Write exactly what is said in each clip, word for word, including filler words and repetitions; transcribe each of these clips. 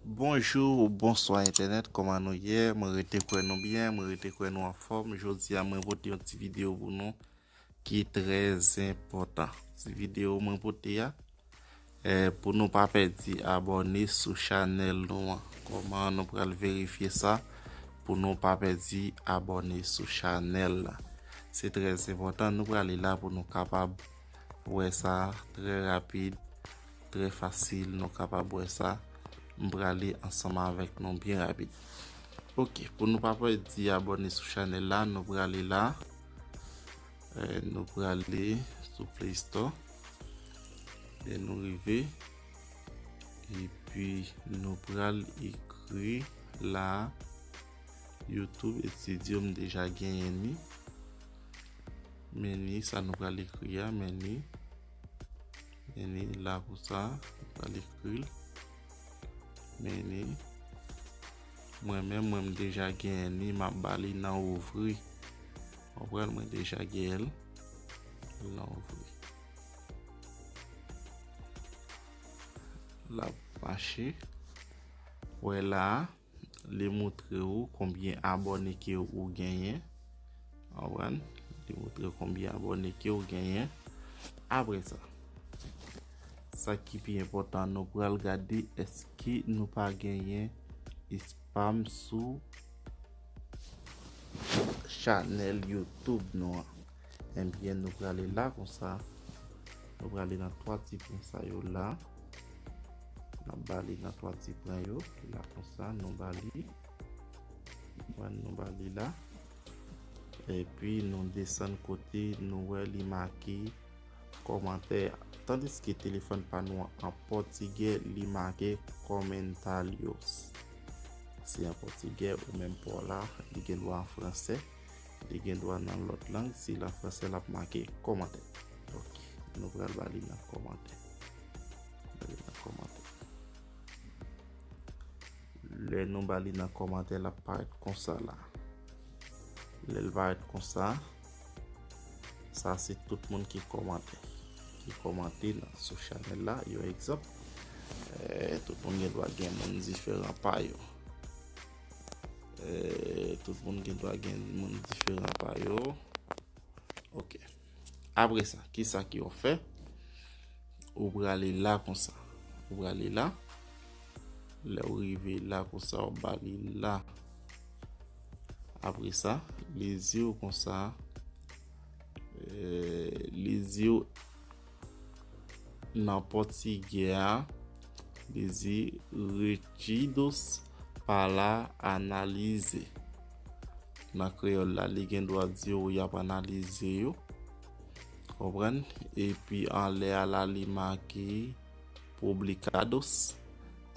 Bonjou ou bonswa entènèt, kòman nou ye? Mwen rete kwè nou byen, mwen rete kwè nou anfòm. Jodi a mwen pote yon ti videyo pou nou ki trè enpòtan. Ti videyo mwen pote a, eh, pou nou pa pèdi abòne sou chanèl nou an. Kòman nou pral verifye sa pou nou pa pèdi abòne sou chanèl la? Se trè enpòtan, nou prale la pou nou kapab wè sa trè rapid, trè fasil, nou kapab wè sa. M prale ansanm avèk nou byen rapid. Ok, pou nou pa pèdi abòne sou chanèl la, nou prale la. Eh, nou prale sou Play Store. Lè nou rive, epi nou pral ekri la YouTube Studio, m deja genyen ni. Men ni sa nou pral ekri a, men ni. Men ni la pou sa, nou pral ekri l. Men ni. Mwen menm, mwen m deja genyen ni, m ap ba li nan ouvri. Konprann, mwen deja genyen l. Nan ouvri. L ap mache. Wè la a, li montre w konbyen abòne ke ou genyen. Konprann? Li montre w konbyen abòne ke ou genyen. Apre sa, sa ki pi enpòtan, nou pral gade èske nou pa genyen spam sou chanèl YouTube nou an. Ebyen, nou prale la konsa. Nou prale nan twa ti pwen sa yo la. N ap ba li nan twa ti pwen yo. La konsa, nou ba li. Wè, nou ba li la. Epi, nou desann kote nou wè li make kòmantè. Tandiske telefòn pa nou an, an pòtigè, li make comentários. Se an pòtigè, ou menm pa w la, li gen dwa an fransè, li gen dwa nan lòt lang, si l an fransè, l ap make kòmantè. Ok, nou pral ba li nan kòmantè. Ba li nan kòmantè. Lè nou ba li nan kòmantè, l ap parèt konsa la. Lè l parèt konsa, sa se tout moun ki kòmante. Ki kòmante nan, sou chanèl la, yon egzanp. Eh, tout moun gen dwa gen moun diferan pa yo. Eh, tout moun gen dwa gen moun diferan pa yo. Ok. Apre sa, kisa ki w fè? Ou prale la konsa. Ou prale la. Lè w rive la konsa, w ba li la. Apre sa, li di w konsa, eh, li di w nan pòtigè a, li di retidos para análise. Nan kreyòl la, li gen dwa di w y ap analize yo. Konprann? Epi anlè a la, li make publicados.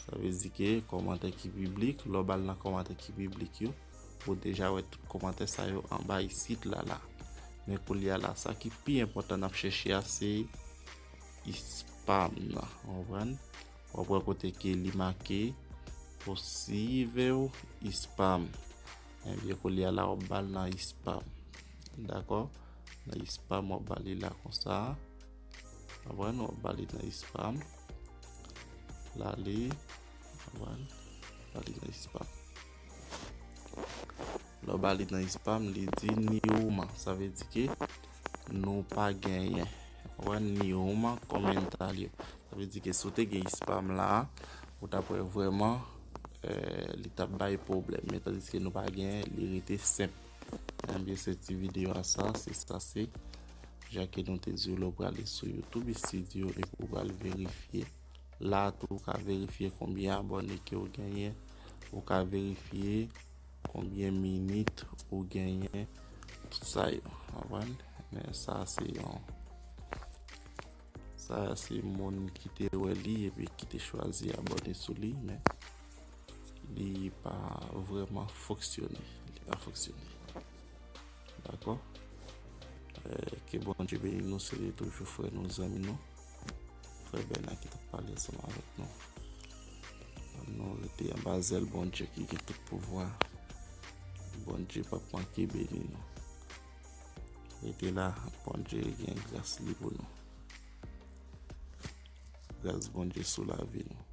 Sa vle di ke kòmantè ki piblik, lè w ba l nan kòmantè ki piblik yo, ou deja wè tout kòmantè sa yo anba isit la la. Men kounye a la, sa ki pi enpòtan n ap chèche a, se spam nan. Konprann? W ap wè kote ke li make possível spam. Ebyen, kounye a la, w ap ba l nan spam. Dakò? Nan spam, w ap ba li la konsa. Konprann? W ap ba li nan spam. L ale. Konprann? Ba li nan spam. Lè w ba li nan spam, li di ni uma. Sa vle di ke nou pa genyen. Ou wè, ni uma comentário. Sa vle di ke si w te gen spam la, ou t ap wè vrèman, eh, li t ap bay pwoblèm. Men tandiske nou pa genyen, li rete senp. Ebyen, se ti videyo a sa, se sa, se jan ke nou te di w lè w prale sou YouTube Studio epi w pral verifye. La tou, ou ka verifye konbyen abòne ke w genyen. Ou ka verifye konbyen minit ou genyen. Tout sa yo. Konprann? Men sa se yon, sa se moun ki te wè li epi ki te chwazi abòne sou li, men li pa vrèman fonksyone. Li pa fonksyone. Dakò? Eh, ke Bondye beni nou, se li toujou frè nou, zanmi nou. Frè Bèna ki t ap pale ansanm avèk nou. Ann nou rete anba zèl Bondye ki gen tout pouvwa. Bondye p ap manke beni nou. Rete la, Bondye gen gras li pou nou. Gras Bondye sou lavi nou.